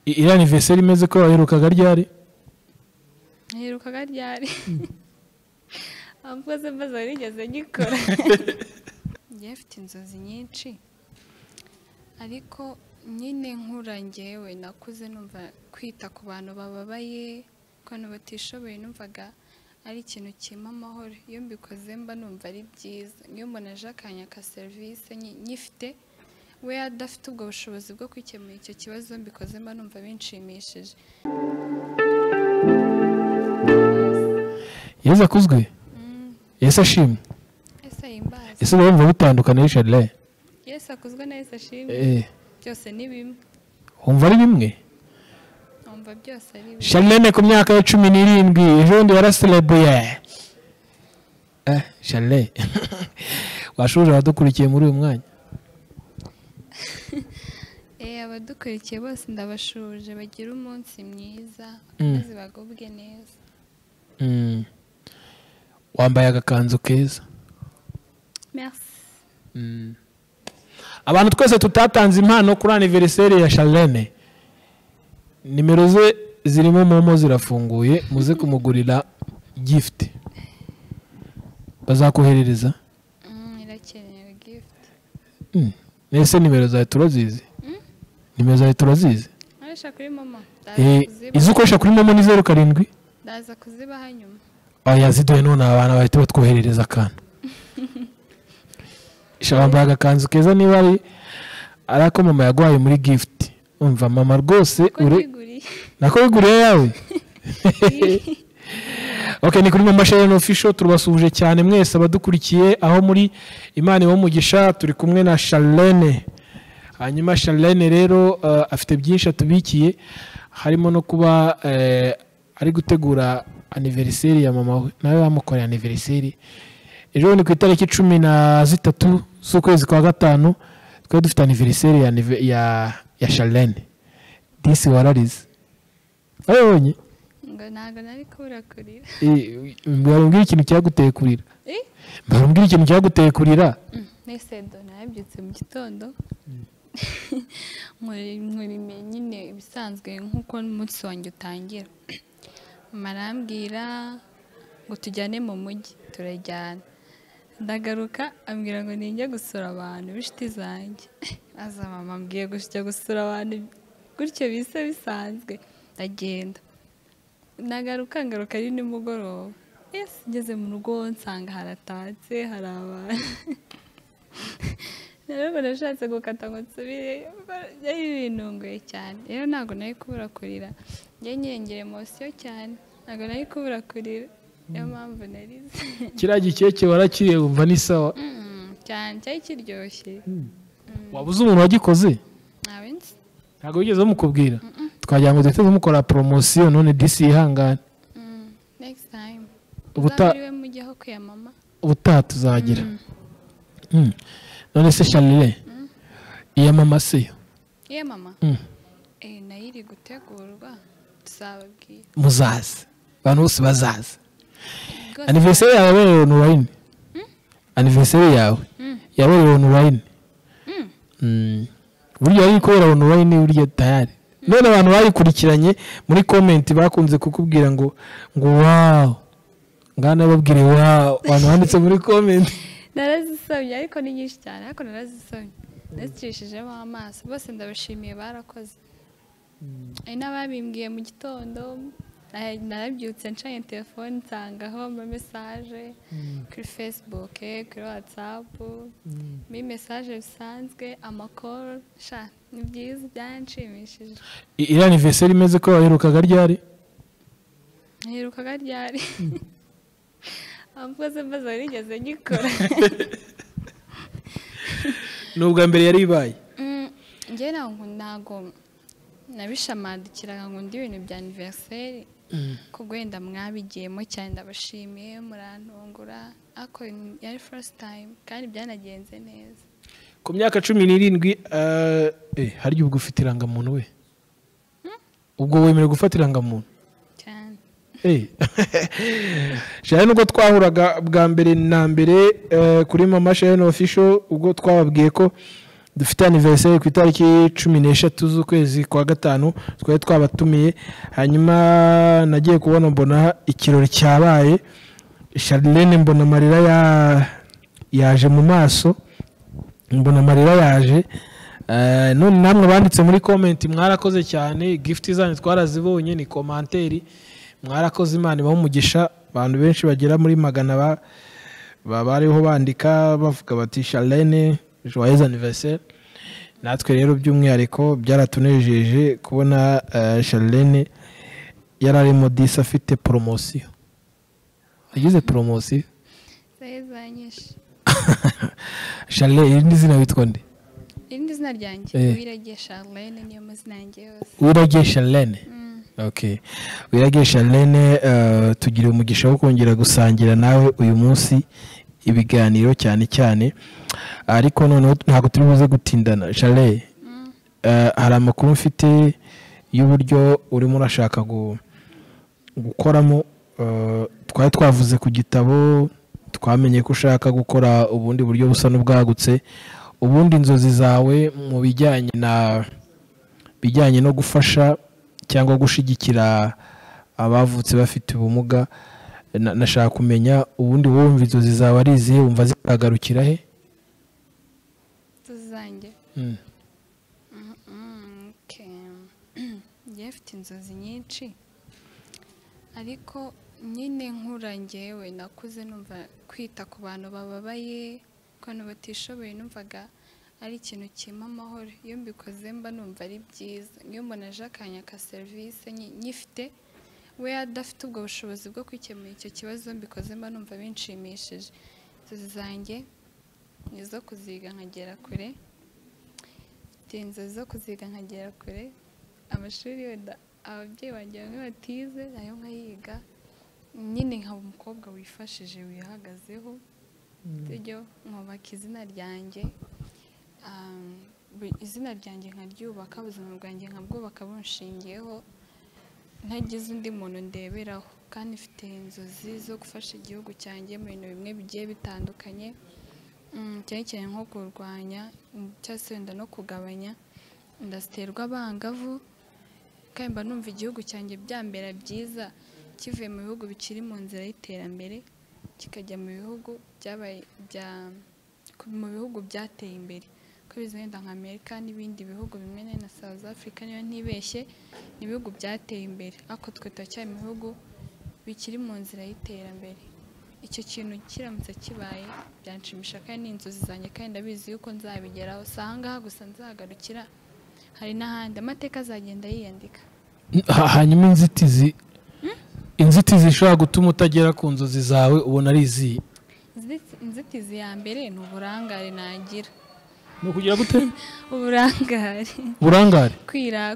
Iriya anniversaire imeze ko waherukaga ryari? Naherukaga ryari? Amvuze mbaza nigeze ngikora. Njye mfite inzozi nyinshi, ariko nyine nkura njyewe nakuze numva kwita ku bantu bababaye, ku bantu batishoboye, numvaga ari ikintu kimpa amahoro. Iyo mbikoze mba numva ari byiza. Iyo mbona aje akanya ka serivisi nyifite, we adafite ubwo bushobozi bwo kwikemura icyo kibazo, mbikoze mba numva binshimishije. Yesu akuzwe? Yesu ashimwe? Ese urumva bitandukanye Charles? Yesu akuzwe na Yesu ashimwe. Byose ni bimwe. Umva ari bimwe? Umva byose ari bimwe. Charlene ku myaka ya 17 ejo ndi yaraselebuye. Charlene washuje abadukurikiye muri uyu mwanya? Abadukurikiye bose ndabashuje, bagira umunsi mwiza, bakomeze bagubwe neza. Wambaye agakanzu keza. Merci. Abantu twese tutatanze impano kuri anniversaire ya Charlene, nimero ze zirimo momo zirafunguye, muze kumugurira gift. Bazakoherereza? Irakenewe gift. Nese nimero zawe turazizi? Nimero zawe turazizi? Nkoresha kuri momo. Izo ukoresha kuri momo ni 07? Ndaza kuzibaha nyuma. Oya ziduhe none abana bahita batwoherereza akantu. Wambaye agakanzu keza, niba ari arako mama yaguhaye muri gift. Umva mama rwose uri nako wiguriye yawe. Okay, ni kuri Mama Charlene Official, turabasuhuje cyane mwese abadukurikiye aho muri. Imana ibahe umugisha. Turi kumwe na Charlene. Hanyuma Charlene rero afite byinshi atubikiye, harimo no kuba ari gutegura anniversaire ya mama we, nawe bamukoreye anniversaire ejo ni ku itariki 13 z'ukwezi kwa gatanu. Twari dufite anniversaire ya Charlene. Disi wararize wabonye? Ngo ntago nari kubura kurira. Mbarambwira ikintu cyaguteye kurira. Mbarambwira ikintu cyaguteye kurira. Nese do nabyutse mu gitondo nkora nyine ibisanzwe nkuko umunsi wanjye utangira. Mama arambwira ngo tujyane mu mujyi, turajyana. Ndagaruka ambwira ngo ninjye gusura abantu b'inshuti zanjye. Aza mama ambwiye gushyira gusura abantu gutyo bisa bisanzwe, ndagenda. Nagaruka ngaruka ari nimugoroba. Yes, ngeze mu rugo nsanga haratatse, hari abantu. Rero nashatse gukata ngo nsubire, byari bintunguye cyane. Rero ntabwo nari kubura kurira. Njye nyengera emotion cyane, ntabwo nari kubura kurira. Niyo mpamvu narize. Kiriya gikeke warakiriye wumva ni sawa? Cyane, cyari kiryoshye. Wabuze umuntu wagikoze? Ntawe nzi. Ntabwo wigeze bamukubwira? Twagira ngo duhite tumukora promosiyo none disi yihangane. Next time. Uzabiriwe mujyeho kwiyamama. Ubutaha tuzagira. None se Charlene, iya mama se yo? Iya mama? Nayo iri gutegurwa, tuzababwira. Muzaze. Abantu bose bazaze. Anniversaire yawe yabereye online. Anniversaire yawe yabereye online. Burya yari kubera online burya tayari. None abantu bayikurikiranye muri comment bakunze kukubwira ngo wow. Ngana babwire wow, abantu banditse muri comment. Narazisomye ariko ni nyinshi cyane, ariko narazisomye. Nazicishijemo amaso, bose ndabashimiye barakoze. Ari n'ababimbwiye mu gitondo, narabyutse ncanye telefone nsangaho ama message kuri Facebook, kuri WhatsApp, mi message bisanzwe, amakoro, sha ni byiza byanshimishije. Iriya anniversaire imeze ko waherukaga ryari? Naherukaga ryari? Amvuze mbaza nigeze ngikora. Ni ubwa mbere yari ibaye? Njye ntago nabishamadikiraga ngo ndi ibintu bya anniversaire, ko wenda mwabigiyemo cyane, ndabashimiye murantungura, ariko yari first time kandi byanagenze neza. Ku myaka 17 harya ubwo ufite irangamuntu we? Ubwo wemerewe gufata irangamuntu? Cyane. Charlene ubwo twahuraga bwa mbere na mbere kuri Mama Charlene Official, ubwo twababwiye ko Dufite anniversaire ku itariki 13 z'ukwezi kwa gatanu, twari twabatumiye. Hanyuma nagiye kubona mbona ikirori cyabaye, Charlene mbona amarira yaje mu maso, mbona amarira yaje. None namwe banditse muri comment mwarakoze cyane, gift zanyu twarazibonye, ni commentaire mwarakoze, Imana ibahe umugisha. Abantu benshi bagera muri 100 bariho bandika bavuga bati Charlene joyeux anniversaire. Natwe rero by'umwihariko byaratunejeje kubona Charlene yararimo disi afite promotion, agize promotion. Charlene, irindi zina witwa nde? Irindi zina ryanjye Uwiragiye Charlene, niyo mazina yanjye yose. Uwiragiye Charlene. Okay, Uwiragiye Charlene, tugira umugisha wo kongera gusangira nawe uyu munsi ibiganiro cyane cyane, ariko noneho ntabwo turi buze gutindana. Charlene, hari amakuru mfite y'uburyo urimo urashaka gukoramo. Twari twavuze ku gitabo, twamenye ko ushaka gukora ubundi buryo busa n'ubwagutse. Ubundi inzozi zawe mu bijyanye na bijyanye no gufasha cyangwa gushigikira abavutse bafite ubumuga, nashaka kumenya ubundi wumva inzozi zawe ari izihe, wumva zizagarukira he? Inzozi zanjye njye mfite inzozi nyinshi, ariko nyine nkura njyewe nakuze numva kwita ku bantu bababaye, ku bantu batishoboye, numvaga ari ikintu kimpa amahoro. Iyo mbikoze mba numva ari byiza. Iyo mbona aje akanya ka serivisi nyifite, we adafite ubwo bushobozi bwo kwikemura icyo kibazo, mbikoze mba numva binshimishije. Inzozi zanjye ni izo kuziga nkagera kure, mfite inzozi zo kuziga nkagera kure. Amashuri wenda ababyeyi banjye bamwe batize, nayo nkayiga nyine nkaba umukobwa wifashije wihagazeho, sibyo, nkubaka izina ryanjye, izina ryanjye nkaryubaka, ubuzima bwanjye nkabwubaka bunshingiyeho, ntagize undi muntu ndeberaho. Kandi mfite inzozi zo gufasha igihugu cyanjye mu bintu bimwe bigiye bitandukanye, cyane cyane nko kurwanya cyangwa se wenda no kugabanya inda ziterwa abangavu. Kandi mba numva igihugu cyanjye byambera byiza kivuye mu bihugu bikiri mu nzira y'iterambere kikajya mu bihugu byabaye mu bihugu byateye imbere, ko bizenda nka Amerika n'ibindi bihugu bimwe na South Africa, niyo ntibeshye, ni ibihugu byateye imbere, ariko twe turacyari mu bihugu bikiri mu nzira y'iterambere. Icyo kintu kiramutse kibaye byanshimisha, kandi ni inzozi zanjye, kandi ndabizi yuko nzabigeraho. Si aha ngaha gusa nzagarukira, hari n'ahandi amateka azagenda yiyandika. Hanyuma inzitizi ishobora gutuma utagera ku nzozi zawe ubona ari izihe? Inzitizi ya mbere ni uburangare nagira. Ni ukugira gute? Uburangare. Uburangare?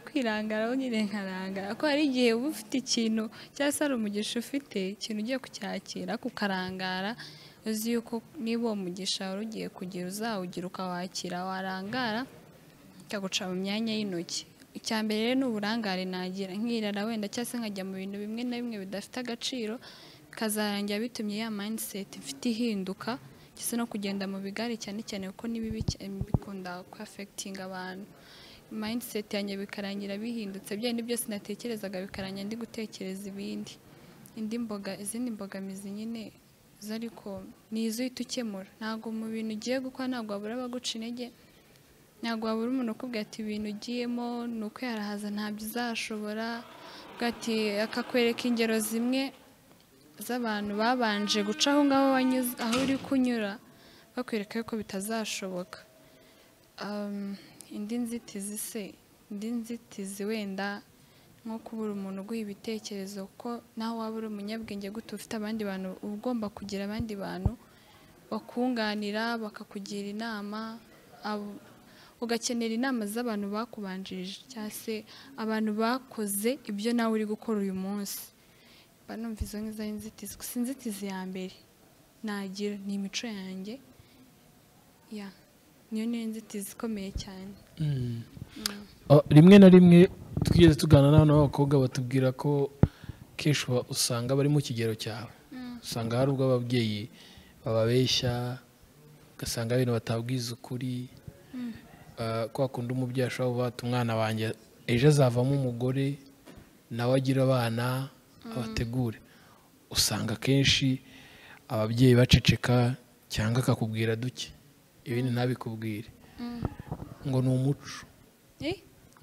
Kwirangara nyine nkarangara. Ko hari igihe uba ufite ikintu cyangwa se ari umugisha ufite, ikintu ugiye kucyakira kukarangara, uzi yuko niba uwo mugisha wari ugiye kugira uzawugira ukawakira, warangara bikaguca mu myanya y'intoki. Icya mbere rero ni uburangare nagira, nkirara wenda cyangwa se nkajya mu bintu bimwe na bimwe bidafite agaciro, bikazarangira bitumye ya mindset mfite ihinduka, cyangwa no kugenda mu bigare cyane cyane kuko ni bibi bikunda ku affectinga abantu. Mindset yanjye bikarangira bihindutse, bya bindi byose natekerezaga bikarangira ndi gutekereza ibindi. Izindi mbogamizi nyine zo ariko ni izo uhita ukemura. Ntabwo mu bintu ugiye gukora ntabwo wabura abaguca intege, ntabwo wabura umuntu ukubwira ati ibintu ugiyemo ni ukwiharahaza ntabyo uzashobora, ati akakwereka ingero zimwe z'abantu babanje guca aho ngaho wanyuze, aho uri kunyura, bakwereka yuko bitazashoboka. Indi nzitizi se, indi nzitizi wenda nko kubura umuntu uguha ibitekerezo, kuko naho waba uri umunyabwenge gute ufite abandi bantu, uba ugomba kugira abandi bantu bakunganira, bakakugira inama, ugakenera inama z'abantu bakubanjirije cyangwa se abantu bakoze ibyo nawe uri gukora uyu munsi. Mba numva izo ngizo ari inzitizi. Gusa inzitizi ya mbere nagira ni imico yanjye, ya niyo niyo nzitizi ikomeye cyane. Rimwe na rimwe twigeze tuganira n'abana b'abakobwa batubwira ko kenshi usanga bari mu kigero cyawe, usanga hari ubwo ababyeyi bababeshya, ugasanga ibintu batabwiza ukuri. Kwa kundi umubyeyi ashobora kuvuga ati umwana wanjye ejo azavamo umugore nawe agira abana abategure, usanga akenshi ababyeyi baceceka cyangwa akakubwira duke ibindi ntabikubwire, ngo ni umuco,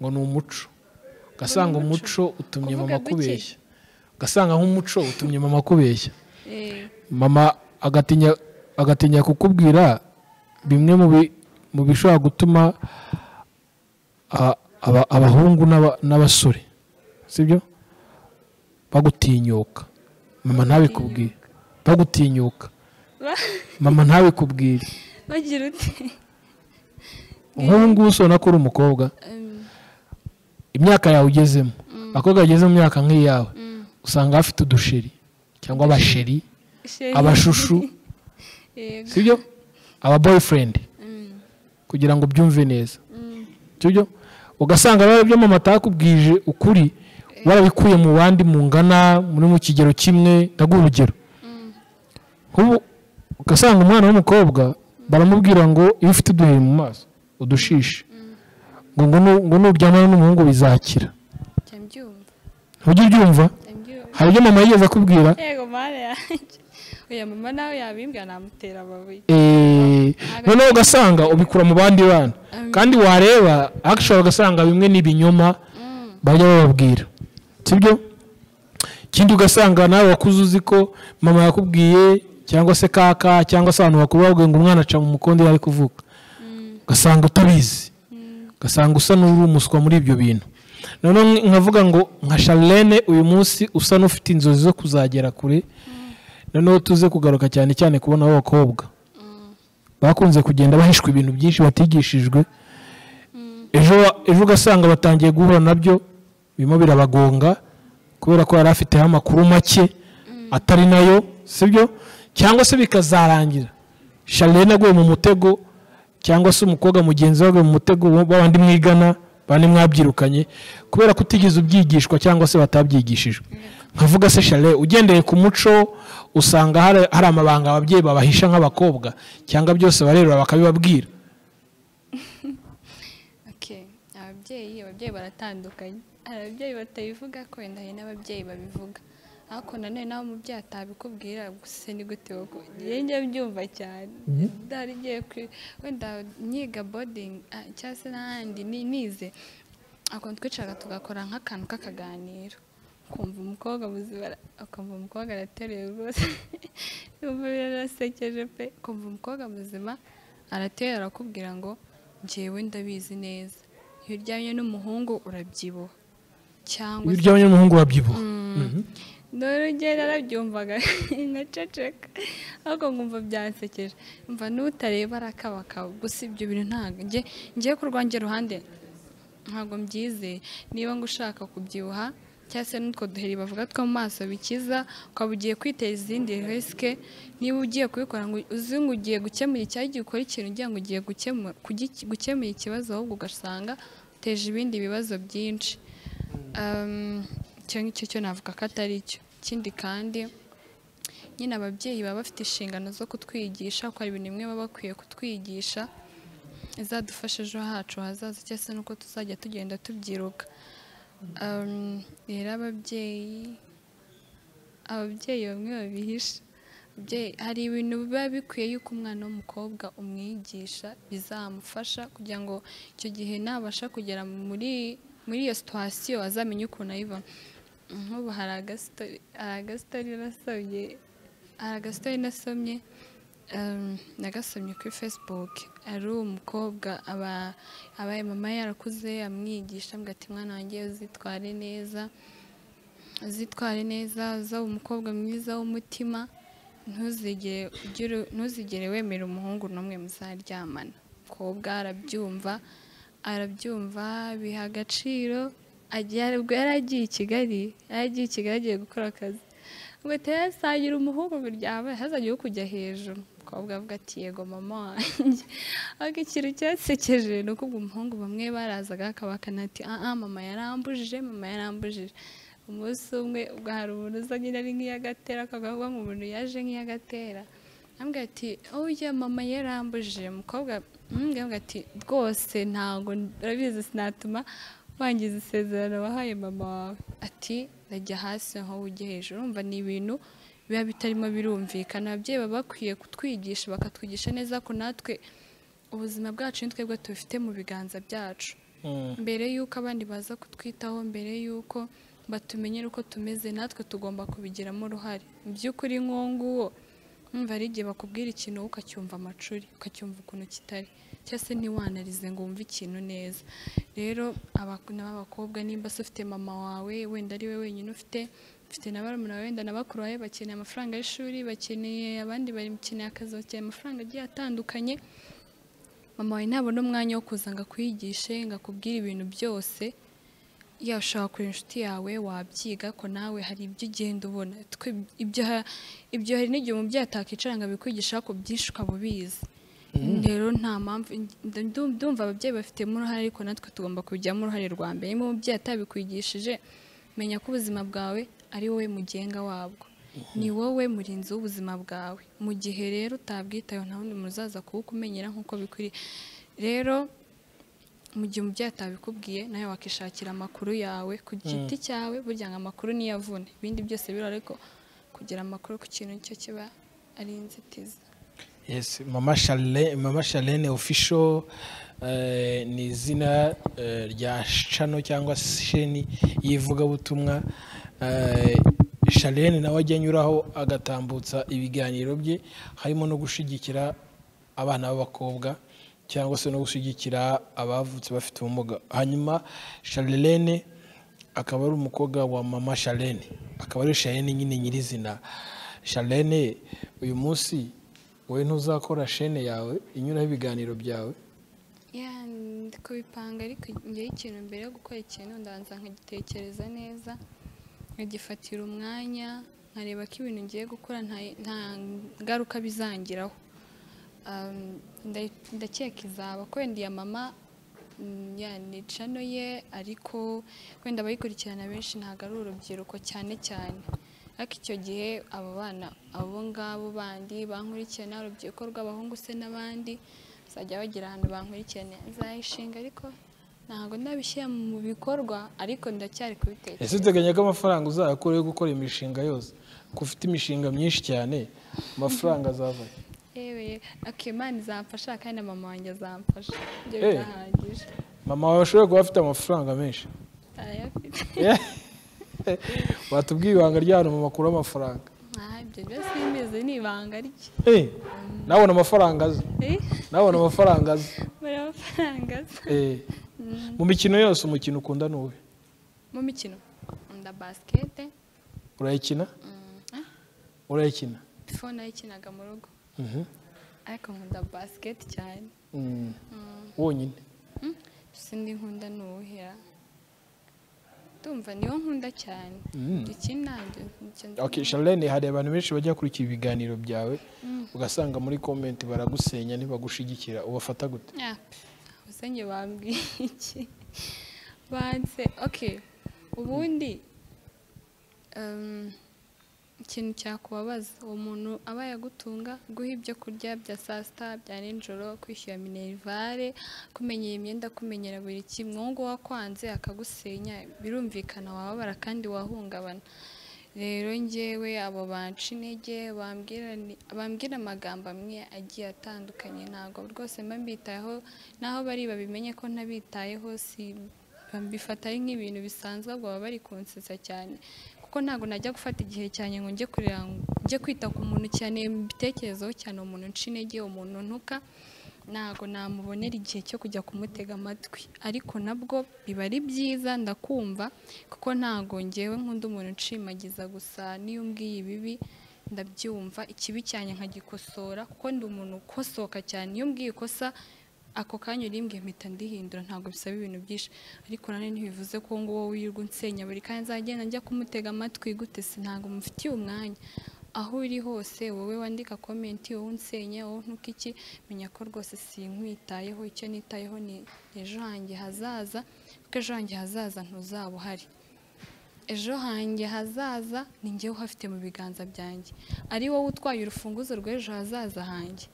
ngo ni umuco. Ugasanga umuco utumye mama kubeshya, ugasanga nk'umuco utumye mama kubeshya, mama agatinya kukubwira bimwe mu bishobora gutuma abahungu n'abasore, sibyo, bagutinyuka. Mama ntabikubwire, bagutinyuka, mama ntabikubwire. Bagira ute? Nk'ubu ngubu usona ko uri umukobwa, imyaka yawe ugezemo, abakobwa bageze mu myaka nk'iyawe usanga bafite udusheri cyangwa abasheri, abashushu, sibyo, aba boyfriend, kugira ngo byumve neza, sibyo. Ugasanga ibyo mama atakubwije ukuri warabikuye mu bandi mungana, muri mu kigero kimwe. Ndaguha urugero, nk'ubu ugasanga umwana w'umukobwa baramubwira ngo iyo ufite uduheri mu maso udushishe, ngo nuryamana n'umuhungu bizakira. Ntujya ubyumva? Hari ibyo mama yigeze akubwira? Yego mama yanjye. Oya mama nawe yabimbwira namutera amabuye. Noneho ugasanga ubikura mu bandi bana, kandi wareba actually ugasanga bimwe n'ibinyoma bajya bababwira, sibyo. Ikindi ugasanga nawe wakuze uzi ko mama yakubwiye cyangwa se kaka cyangwa se abantu bakuru babwiye ngo umwana aca mu mukondo ari kuvuka, ugasanga utabizi, ugasanga usa n'uri umuswa muri ibyo bintu. Noneho nkavuga ngo nka Charlene uyu munsi usa n'ufite inzozi zo kuzagera kure. Noneho tuze kugaruka cyane cyane kubona abakobwa bakunze kugenda bahishwa ibintu byinshi batigishijwe, ejo ugasanga batangiye guhura nabyo birimo birabagonga kubera ko yari afiteho amakuru make atari nayo, sibyo, cyangwa se bikazarangira Charlene aguye mu mutego, cyangwa se umukobwa mugenzi we aguye mu mutego w'abandi mwigana, bandi mwabyirukanye, kubera kutigeze ubyigishwa cyangwa se batabyigishijwe. Nkavuga se Charlene, ugendeye ku muco usanga hari amabanga ababyeyi babahisha nk'abakobwa, cyangwa byose barerura bakabibabwira? Okay, ababyeyi baratandukanye. Hari ababyeyi batabivuga ko wenda hari n'ababyeyi babivuga, ariko nanone nawe umubyeyi atabikubwira gusa ni gute wowe njye mbyumva cyane. Ndari ngiye wenda nyiga boarding cyangwa se n'ahandi nize, ako twicaraga tugakora nk'akantu k'akaganiro, kumva umukobwa muzima, akumva umukobwa arateruye rwose, yumva birasekeje pe. Kumva umukobwa muzima arateruye arakubwira ngo njyewe ndabizi neza, iyo uryamye n'umuhungu urabyibuha, cyangwa iyo uryamye n'umuhungu urabyibuha. None njye narabyumvaga nkaceceka, ariko nkumva byansekeje, mva n'utareba arakabakaba. Gusa ibyo bintu ntabwo njye ku rwanjye ruhande ntabwo mbyizeye. Niba ngo ushaka kubyibuha cyangwa se n'utwo duheri bavuga two mu maso bikiza, ukaba ugiye kwiteza izindi risike. Niba ugiye kubikora ngo uzi ngo ugiye gukemura icyaha, ukora ikintu ugira ngo ugiye gukemura ikibazo, ahubwo ugasanga uteje ibindi bibazo byinshi. Icyo ngicyo cyo navuga ko atari cyo. Ikindi kandi nyine ababyeyi baba bafite inshingano zo kutwigisha, ko hari ibintu bimwe baba bakwiye kutwigisha izadufasha ejo hacu hazaza, cyangwa se nuko tuzajya tugenda tubyiruka. Rero ababyeyi bamwe babihisha. Hari ibintu biba bikwiye yuko umwana w'umukobwa umwigisha bizamufasha kugira ngo icyo gihe nabasha kugera muri iyo situation azamenye ukuntu ayivamo. Nk'ubu hari agastori nasomye, nagasomye kuri Facebook. Ari umukobwa abaye mama yarakuze amwigisha ambwira ati mwana wanjye uzitware neza, uzitware neza, uzaba umukobwa mwiza w'umutima, ntuzigere wemera umuhungu n'umwe muzaryamana. Umukobwa arabyumva biha agaciro. Ubwo yari agiye i Kigali, agiye gukora akazi, ngo yasangira umuhungu biryama hazagiye kujya hejuru. Umukobwa avuga ati yego mama wanjye. Ariko ikintu cyasekeje ni uko ubwo umuhungu bamwe barazaga akabakana ati mama yarambujije, mama yarambujije. Umunsi umwe ubwo hari umuntu uza nyine ari nk'iyagatera, akavuga ngo umuntu yaje nk'iyagatera, Ambwira ati oya mama yarambujije umukobwa. Ambwira ati rwose ntabwo urabizi sinatuma wangiza isezerano wahaye mama wawe. Ati ndajya hasi aho ujye hejuru. Urumva ni ibintu biba bitarimo birumvikana. Ababyeyi baba bakwiye kutwigisha, bakatwigisha neza ko natwe ubuzima bwacu ni twebwe tubifite mu biganza byacu. Mbere y'uko abandi baza kutwitaho, mbere y'uko batumenyera uko tumeze, natwe tugomba kubigiramo uruhare. Mu by'ukuri nk'uwo nguwo umva ari igihe bakubwira ikintu ukacyumva amacuri, ukacyumva ukuntu kitari, cyangwa se ntiwanarize ngo wumve ikintu neza. Rero abana b'abakobwa, nimba se ufite mama wawe wenda ari we wenyine ufite na barumuna bawe wenda na bakuru bawe, bakeneye amafaranga y'ishuri, bakeneye abandi bakeneye akazi, bakeneye amafaranga agiye atandukanye, mama wawe ntabona umwanya wo kuza ngo akwigishe, ngo akubwire ibintu byose. Yashaka kureba inshuti yawe wabyiga ko nawe hari ibyo ugenda ubona. Ibyo hari n'igihe umubyeyi atakicara ngo abikwigishe, ariko byinshi ukaba ubizi. Rero nta mpamvu, ndumva ababyeyi bafitemo uruhare, ariko natwe tugomba kubigiramo uruhare rwa mbere. Niba umubyeyi atabikwigishije, menya ko ubuzima bwawe ari wowe mugenga wabwo, ni wowe murinzi w'ubuzima bwawe. Mu gihe rero utabwitayeho, nta wundi muntu uzaza kuwukumenyera nk'uko bikwiriye. Rero mu gihe umubyeyi atabikubwiye, nawe wakishakira amakuru yawe ku giti cyawe. Burya ngo amakuru niyo avuna ibindi byose biro, ariko kugira amakuru ku kintu cyo kiba ari inzitizi. Yes, Mama Charlene Official ni izina rya channel cyangwa sheni y'ivugabutumwa. Charlene nawe ajya anyuraho agatambutsa ibiganiro bye, harimo no gushigikira abana b'abakobwa cyangwa se no gushyigikira abavutse bafite ubumuga. Hanyuma Charlene akaba ari umukobwa wa Mama Charlene, akaba ari Charlene nyine nyirizina. Charlene, uyu munsi wowe ntuzakora shene yawe inyuraho ibiganiro byawe? Ndi kubipanga, ariko ngewe ikintu mbere yo gukora ikintu ndabanza nkagitekereza neza, nkagifatira umwanya, nkareba ko ibintu ngiye gukora nta ngaruka bizangiraho. Ndakeka izaba ko wenda iya mama ni channel ye, ariko wenda abayikurikirana benshi ntabwo ari urubyiruko cyane cyane. Ariko icyo gihe abo bana abo ngabo bandi bankurikirana, urubyiruko rw'abahungu se n'abandi bazajya bagira ahantu bankurikirana. Nzayishinga, ariko ntabwo ndabishyira mu bikorwa, ariko ndacyari kubitekereza. Ese uteganya ko amafaranga uzayakura yo gukora imishinga yose? Ko ufite imishinga myinshi cyane, amafaranga azava? Yewe, Imana izamfasha kandi na mama wanjye azamfasha. Ibyo birahagije. Mama wawe ashobora kuba afite amafaranga menshi? Arayafite. Watubwiye ibanga ry'ahantu mama akura amafaranga? Ibyo byose bimeze ni ibanga rye. Nabona amafaranga aza. Nabona amafaranga aza. Mbona amafaranga aza. Mu mikino yose umukino ukunda ni uwuhe? Mu mikino nkunda basikete. Urayikina? Urayikina? Before nayikinaga mu rugo. Ariko nkunda basiketi cyane. Wonyine? Sindi nkunda ni uwuhera. Ndumva niwo nkunda cyane. Iki nabyo. Okay, Charlene, hari abantu benshi bajya kurikira ibiganiro byawe, ugasanga muri comment baragusenya ntibagushigikira, ubafata gute? Usenye bambwiye iki? Banse, okay. Ubundi ikintu cyakubabaza uwo muntu aba yagutunga, guha ibyo kurya bya saa sita, bya nijoro, kwishyura minerivare, kumenyera imyenda, kumenyera buri kimwe, uwo nguwo wakwanze akagusenya, birumvikana wababara kandi wahungabana. Rero njyewe abo banca intege, bambwira amagambo amwe agiye atandukanye, ntabwo rwose mba mbitayeho, naho bari babimenye ko ntabitayeho, si bifata ari nk'ibintu bisanzwe, ahubwo baba bari kunsetsa cyane. Kuko ntabwo najya gufata igihe cyane ngo njye kureba, njye kwita ku muntu cyane, mbitekerezaho cyane, umuntu nca intege, umuntu ntuka, ntabwo namubonera igihe cyo kujya kumutega amatwi. Ariko nabwo biba ari byiza, ndakumva, kuko ntabwo ngewe nkunda umuntu nshimagiza gusa. Niyo umbwiye ibibi ndabyumva, ikibi cyane nkagikosora, kuko ndi umuntu ukosoka cyane. Iyo umbwiye ikosa ako kanya urimbwiye mpita ndihindura, ntabwo bisaba ibintu byinshi. Ariko nanone ntibivuze ko nguwo wirirwa unsenya buri kanya nzagenda njya kumutega amatwi gute se, ntabwo mufitiye umwanya. Aho uri hose wowe wandika comment, wowe unsenya, wowe ntuka iki, menya ko rwose sinkwitayeho. Icyo nitayeho ni ejo hanjye hazaza, kuko ejo hanjye hazaza ntuzaba uhari. Ejo hanjye hazaza ni njyewe uhafite mu biganza byanjye. Ari wowe utwaye urufunguzo rw'ejo hazaza hanjye,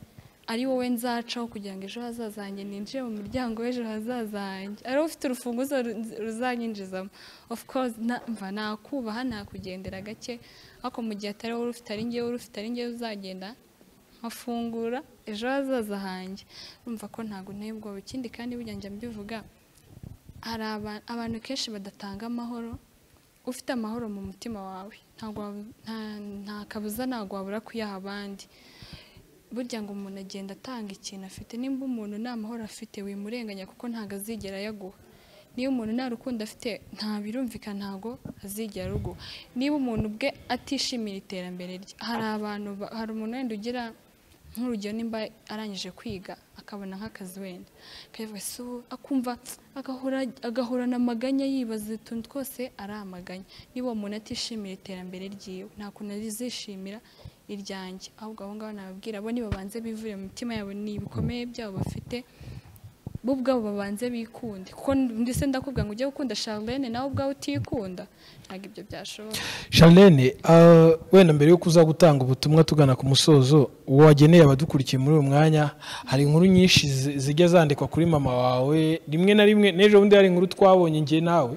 ari wowe nzacaho kugira ngo ejo hazaza hanjye ninjire mu muryango w'ejo hazaza hanjye, ari wowe ufite urufunguzo ruzanyinjizamo. Of course mva nakubaha, nakugendera gake, ariko mu gihe atari wowe urufite, ari njyewe urufite, ari njyewe uzagenda nkafungura ejo hazaza hanjye, urumva ko ntabwo nteye ubwoba. Ikindi kandi burya njya mbivuga, hari abantu kenshi badatanga amahoro. Ufite amahoro mu mutima wawe nta kabuza, ntabwo wabura kuyaha abandi. Burya ngo umuntu agenda atanga ikintu afite. Nimba umuntu nta mahoro afite wimurenganya, kuko ntabwo azigera ayaguha. Niba umuntu nta rukundo afite, nta birumvikana ntabwo azigera aruguha. Niba umuntu ubwe atishimira iterambere rye, hari abantu, hari umuntu wenda ugira nk'urugero, nimba arangije kwiga akabona nk'akazi wenda akavuga se ubu, akumva agahorana amaganya, yibaza utuntu twose ari amaganya. Niba uwo muntu atishimira iterambere ryiwe, nta kuntu azishimira iryanjye. Ahubwo abo ngabo nababwira, bo nibabanze bivure mu mitima yabo, ni ibikomere byabo bafite, bo ubwabo babanze bikunde. Kuko ndetse ndakubwira ngo ujye gukunda Charlene nawe ubwawe utikunda, ntabwo ibyo byashoboka. Charlene, wenda mbere yo kuza gutanga ubutumwa tugana ku musozo wageneye abadukurikiye muri uyu mwanya, hari inkuru nyinshi zijya zandikwa kuri mama wawe rimwe na rimwe. N'ejo bundi hari inkuru twabonye njye nawe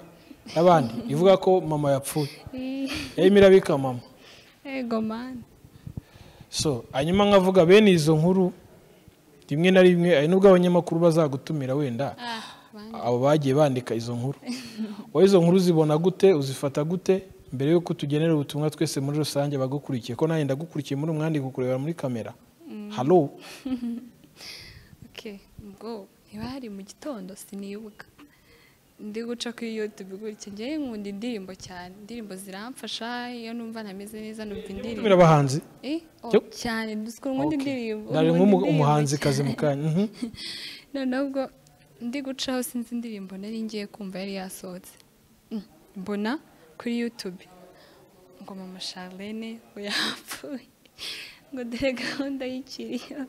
n'abandi ivuga ko mama yapfuye, yarimo irabika mama. Ego man. So hanyuma nkavuga bene izo nkuru rimwe na rimwe, hari nubwo abanyamakuru bazagutumira wenda abo bagiye bandika izo nkuru, wowe izo nkuru uzibona gute, uzifata gute? Mbere yuko tugenera ubutumwa twese muri rusange bagukurikiye, ko nanjye ndagukurikiye muri umwandiko kurebera muri kamera. Hello. Okay, ubwo niba hari mu gitondo sinibuka, ndi guca kuri YouTube gutya, njyewe nkunda indirimbo cyane, indirimbo ziramfasha iyo numva ntameze neza, numva indirimbo. Tumira abahanzi cyane, dusikora nkunda indirimbo. Nari nk'umuhanzikazi mu kanya. Noneho ubwo ndi gucaho sinzi indirimbo nari ngiye kumva yari yasohotse, mbona kuri YouTube ngo mama Charlene yapfuye, ngo dore gahunda y'ikiriyo.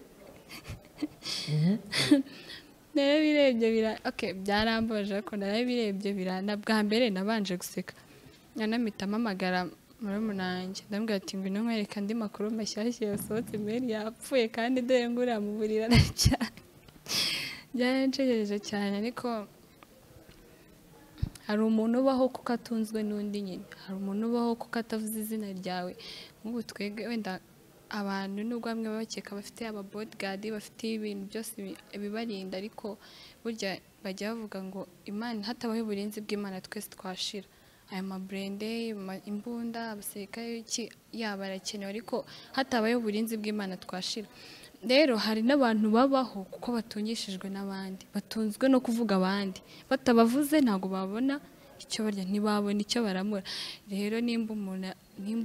Narabirebye bira, okay, byarambabaje, ariko narabirebye birana. Bwa mbere nabanje guseka, nanamita mpamagara murumuna wanjye, ndamubwira ati ngwino nkwereke andi makuru mashyashya yasohotse, Mary yapfuye kandi dore nguriya mu buriri aracyari. Byarancegereje cyane, ariko hari umuntu ubaho kuko atunzwe n'undi nyine, hari umuntu ubaho kuko atavuze izina ryawe. Nk'ubu twebwe wenda abantu nubwo bamwe bakeka bafite aba bodyguard, bafite ibintu byose bibarinda, ariko burya bajya bavuga ngo Imana, hatabaho uburinzi bw'Imana twese twashira. Aya mabrende, imbunda, abasirikare iki yaba arakenewe, ariko hatabaho uburinzi bw'Imana twashira. Rero hari n'abantu babaho kuko batungishijwe n'abandi, batunzwe no kuvuga abandi, batabavuze ntabwo babona icyo barya, ntibabona icyo baramura. Rero nimba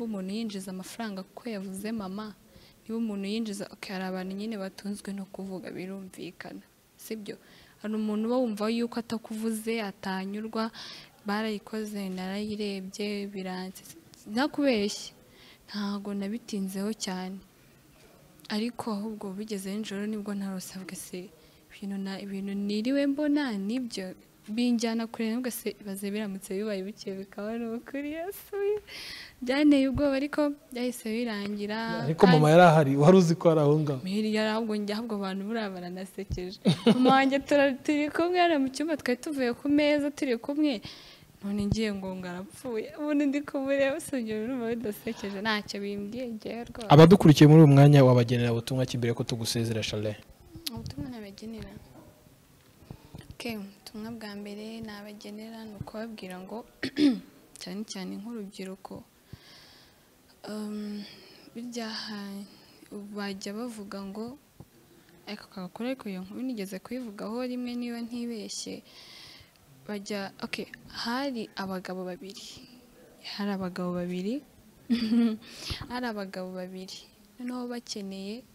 umuntu yinjiza amafaranga kuko yavuze mama, niba umuntu yinjiza, okay, hari abantu nyine batunzwe no kuvuga, birumvikana, sibyo? Hari umuntu uba wumva yuko atakuvuze atanyurwa, barayikoze narayirebye biranse, ntakubeshye ntago nabitinzeho cyane, ariko ahubwo bigeze nijoro nibwo narose avuga se ibintu niriwe mbona nibyo binjyana kure, nubwo se baze biramutse bibaye bike bikaba ari ukuri yasuye, byanteye ubwoba, ariko byahise birangira. Ariko mama yari ahari, wari uzi ko ari aho ngaho? Mary yari ahubwo njye, ahubwo abantu buriya baranasekeje. Mama wanjye turi kumwe hano mu cyumba, twari tuvuye ku meza turi kumwe, none ngiye ngo ngarapfuye, ubundi ndi kumureba usibye urumva bidasekeje, ntacyo bimbwiye njyewe rwose. Abadukurikiye muri uyu mwanya wabagenera ubutumwa ki mbere ko tugusezera Charlene? Ubutumwa nabagenera, ubutumwa bwa mbere nabagenera ni ukubabwira ngo cyane cyane nk'urubyiruko, birya bajya bavuga ngo ariko kakora, ariko iyo nkuru nigeze kuyivugaho rimwe niba ntibeshye, bajya okay, hari abagabo babiri, hari abagabo babiri hari abagabo babiri, noneho bakeneye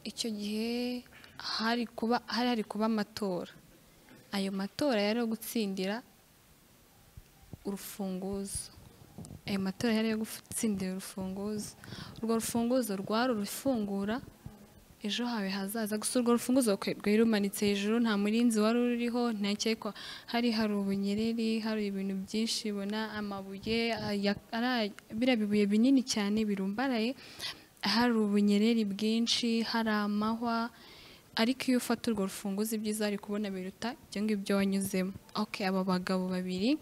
icyo gihe hari kuba amatora. Ayo matora yari gutsindira urufunguzo, ayo matora yari gutsindira urufunguzo, urwo rufunguzo rwari urufungura Ejo hawe hazaza. Gusa urwo rufunguzo rwari rumanitse hejuru, nta murinzi wari ruriho, ntakekwa hari ubunyereri, hari ibintu byinshi, ubona amabuye biriya bibuye binini cyane birumbaraye, hari ubunyereri bwinshi, hari amahwa. Ariko iyo ufata urwo rufunguzo ibyiza ari kubona biruta ibyo ngibyo wanyuzemo. Okay, aba bagabo babiri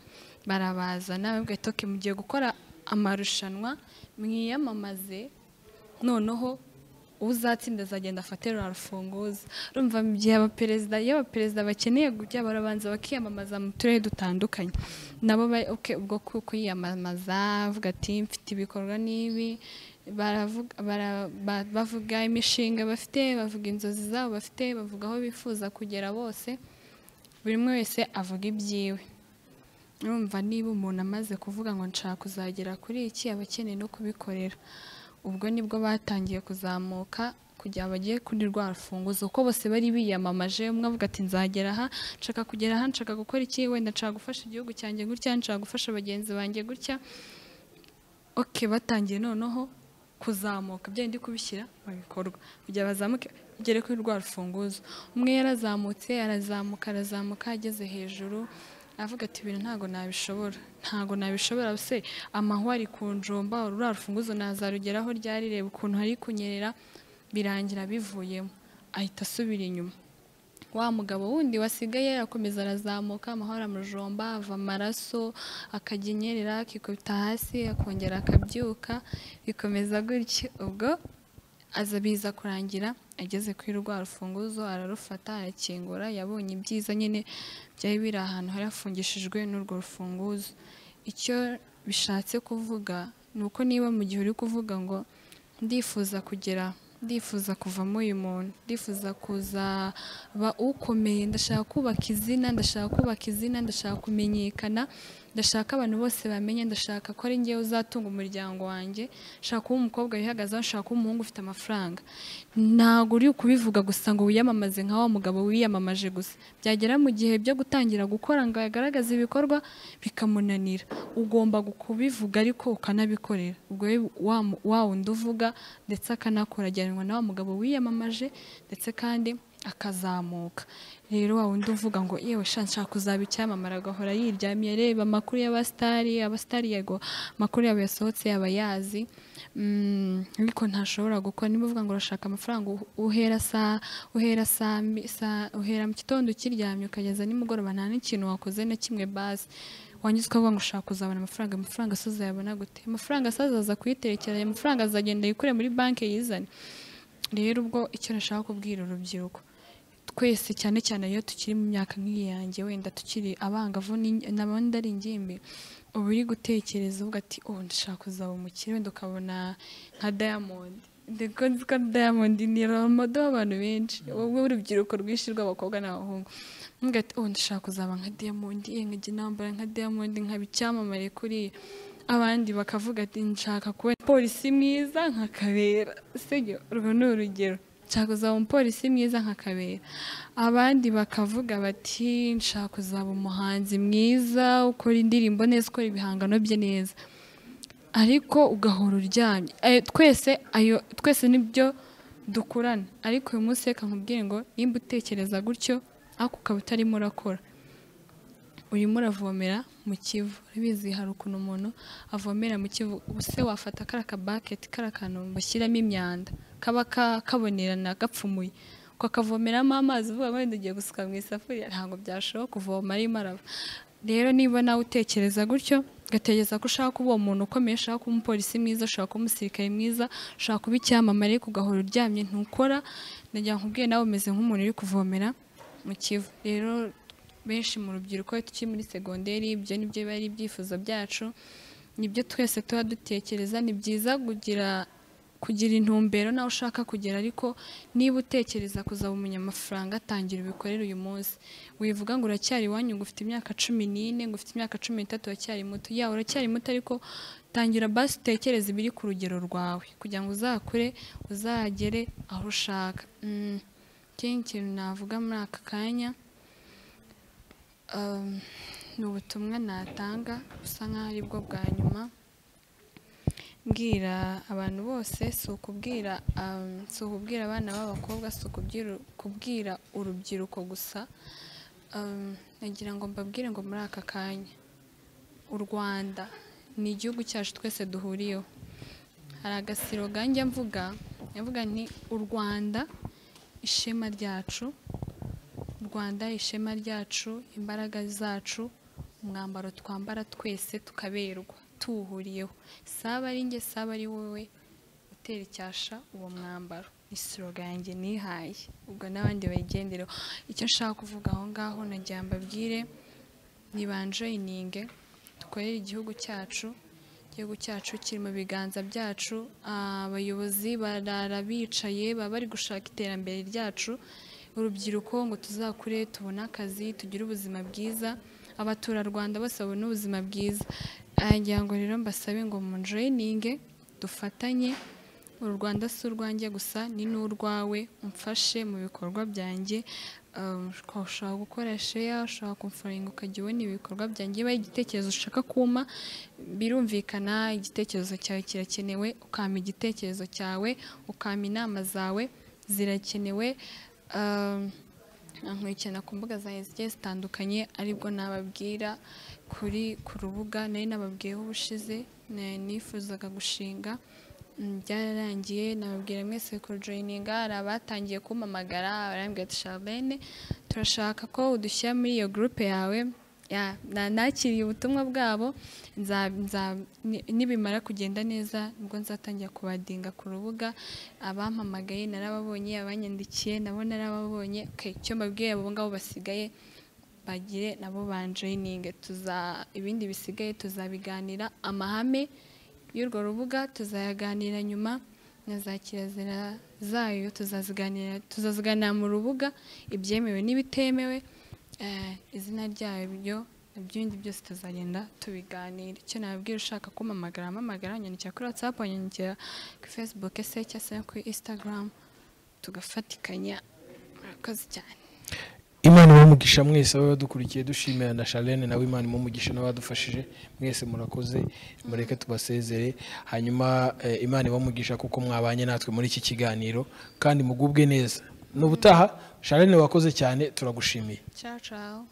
barabazana babwira ati okay, mugiye gukora amarushanwa, mwiyamamaze, noneho uzatsinda azagenda afate rwa rufunguzo. Urumva mu gihe abaperezida bakeneye kujya barabanza bakiyamamaza mu turere dutandukanye, nabo okay, ubwo kwiyamamaza avuga ati mfite ibikorwa n'ibi, bavuga imishinga bafite, bavuga inzozi zabo bafite, bavuga aho bifuza kugera bose, buri umwe wese avuga ibyiwe. Urumva niba umuntu amaze kuvuga ngo nshaka kuzagera kuri iki, aba akeneye no kubikorera. Ubwo nibwo batangiye kuzamuka kugira bagiye kuri rwa rufunguzo, kuko bose bari biyamamaje, umwe avuga ati nzagera aha, nshaka kugera aha, nshaka gukora iki, wenda nshaka gufasha igihugu cyanjye gutya, nshaka gufasha bagenzi banjye gutya. Okay, batangiye noneho kuzamuka, bya ndi kubishyira mu bikorwa kugira bazamuke bagere kuri rwa rufunguzo. Umwe yarazamutse, arazamuka, ageze hejuru avuga ati ibintu ntago nabishobora, se amahwa ari kunjomba, rura rufunguzo nazarugeraho ryari, reba ukuntu hari kunyerera, birangira bivuyemo, ahita asubira inyuma. Wa mugabo wundi wasigaye akomeza arazamuka, amahwa aramujomba, ava amaraso, akajya inyerera, akikubita hasi, akongera akabyuka, bikomeza gutyo. Ubwo aza biza kurangira ageze kuri rwa rufunguzo, ararufata, arakingura, yabonye ibyiza nyine byari biri ahantu hari hafungishijwe n'urwo rufunguzo. Icyo bishatse kuvuga ni uko niba mu gihe uri kuvuga ngo ndifuza kugera, ndifuza kuvamo uyu muntu, ndifuza kuzaba ukomeye, ndashaka kubaka izina, ndashaka kumenyekana, ndashaka abantu bose bamenye, ndashaka ko ari njyewe uzatunga umuryango wanjye, ndashaka kuba umukobwa wihagazeho, ndashaka kuba umuhungu ufite amafaranga. Ntabwo uri kubivuga gusa ngo wiyamamaze nka wa mugabo wiyamamaje gusa, byagera mu gihe byo gutangira gukora ngo agaragaze ibikorwa bikamunanira. Ugomba kubivuga ariko ukanabikorera. Ubwo wa wundi uvuga ndetse akanakora, ajyanwa na wa mugabo wiyamamaje ndetse kandi akazamuka. Rero wa wundi uvuga ngo yewe sha nshaka kuzaba icyamamare, agahora yiryamiye areba amakuru y'abasitari, abasitari yego amakuru yabo yasohotse yaba yazi, ariko ntashobora gukora. Niba uvuga ngo urashaka amafaranga, uhera mu gitondo ukiryamye ukageza nimugoroba nta n'ikintu wakoze na kimwe, basi wanyuze ukavuga ngo ushaka kuzabona amafaranga, amafaranga se uzayabona gute? Amafaranga se azaza kuyiterekera, amafaranga azagenda yikure muri banki yizane. Rero ubwo icyo nashaka kubwira urubyiruko twese, cyane cyane iyo tukiri mu myaka nk'iyi yanjye, wenda tukiri abangavu n'abandi ari ingimbi, uba uri gutekereza uvuga ati oh ndashaka kuzaba umukire, wenda ukabona nka Diamond. Ndiko nzi ko Diamond ni role model w'abantu benshi, wowe urubyiruko rwinshi rw'abakobwa n'abahungu. Nvuga ati oh ndashaka kuzaba nka Diamond, nkajya nambara nka Diamond, nkaba icyamamare kuri abandi. Bakavuga ati nshaka kuba polisi mwiza nka Kabera, sibyo? Urwo ni urugero. Nshaka kuzaba umupolisi mwiza nka Kabera. Abandi bakavuga bati nshaka kuzaba umuhanzi mwiza, ukora indirimbo neza, ukora ibihangano bye neza. Ariko ugahora uryamye. Twese nibyo dukurana. Ariko uyu munsi reka nkubwire ngo nimba utekereza gutyo ariko ukaba utarimo urakora, urimo uravomera mu Kivu. Urabizi hari ukuntu umuntu avomera mu Kivu, ubuse wafata kara kabaketi, kara kantu bashyiramo imyanda, kaba kabonerana gapfumuye, ukakavomeramo amazi uvuga ngo wenda ugiye gusuka mu isafuriya, ntabwo byashoboka kuvoma arimo arava. Rero niba nawe utekereza gutyo, ugatekereza ko ushaka kuba uwo muntu ukomeye, ushaka kuba umupolisi mwiza, ushaka kuba umusirikare mwiza, ushaka kuba icyamamare, ugahora uryamye ntukora, ndagira nkubwiye nawe umeze nk'umuntu uri kuvomera mu Kivu. Rero benshi mu rubyiruko tukiri muri segonderi, ibyo nibyo biba ari ibyifuzo byacu, nibyo twese tuba dutekereza. Ni byiza kugira intumbero nawe ushaka kugera, ariko niba utekereza kuzaba umunyamafaranga, tangira ubikorere uyu munsi. Wivuga ngo uracyari iwanyu, ngo ufite imyaka 14, ngo ufite imyaka 13, uracyari muto. Ya uracyari muto, ariko tangira basi utekereze ibiri ku rugero rwawe kugira ngo uzakure uzagere aho ushaka. Ikindi kintu navuga muri aka kanya ni ubutumwa natanga busa nk'aho ari bwo bwa nyuma. Mbwira abantu bose, si ukubwira abana b'abakobwa, si ukubwira urubyiruko gusa. Nagira ngo mbabwire ngo muri aka kanya u Rwanda ni igihugu cyacu twese duhuriyeho. Hari agasiro ganjye mvuga nti u Rwanda ishema ryacu, u Rwanda ishema ryacu, imbaraga zacu, umwambaro twambara twese tukaberwa tuwuhuriyeho. Saba ari njye, saba ari wowe utera icyasha uwo mwambaro. Ni slogan yanjye nihaye, ubwo n'abandi bayigendereho. Icyo nshaka kuvuga aho ngaho nagira mbabwire nibanjoyininge, dukorere igihugu cyacu. Igihugu cyacu kiri mu biganza byacu. Abayobozi barara bicaye, baba bari gushaka iterambere ryacu. Urubyiruko ngo tuzakure tubone akazi, tugire ubuzima bwiza, abaturarwanda bose babone ubuzima bwiza. Ngira ngo rero mbasabe ngo munjoyininge, dufatanye. U Rwanda si urwanjye gusa, ni n'urwawe. Umfashe mu bikorwa byanjye. Ushobora gukora share, ushobora kumfollowinga ukajya ubona ibikorwa byanjye. Niba igitekerezo ushaka kuma, birumvikana igitekerezo cyawe kirakenewe, ukampa igitekerezo cyawe, ukampa inama zawe zirakenewe. Nkurikirana ku mbuga zanjye zigiye zitandukanye, aribwo nababwira ku rubuga nari nababwiyeho ubushize nifuzaga gushinga, byararangiye. Nababwira mwese kujoyininga. Hari abatangiye kumpamagara barambwira ati Charlene turashaka ko udushyira muri iyo groupe yawe. Nakiriye ubutumwa bwabo, nibimara kugenda neza nibwo nzatangira kubadinga ku rubuga. Abampamagaye narababonye, abanyandikiye nabo narababonye. Icyo mbabwiye abo ngabo basigaye bagire nabo banjoyininge, ibindi bisigaye tuzabiganira. Amahame y'urwo rubuga tuzayaganira nyuma, na za kirazira zayo tuzaziganira mu rubuga, ibyemewe n'ibitemewe, izina ryabyo n'ibindi byose tuzagenda tubiganira. Icyo nababwira, ushaka kumpamagara mpamagara, nyandikira kuri WhatsApp, nyandikira kuri Facebook se cyangwa se kuri Instagram, tugafatikanya. Murakoze cyane. Imana ibahe mwese abadukurikiye, dushimira na Charlene nawe Imana imuhe n'abadufashije mwese, murakoze. Mureke tubasezere, hanyuma Imana ibahe kuko mwabanye natwe muri iki kiganiro, kandi mugubwe neza. N'ubutaha Charlene wakoze cyane, turagushimiye. Ciao ciao.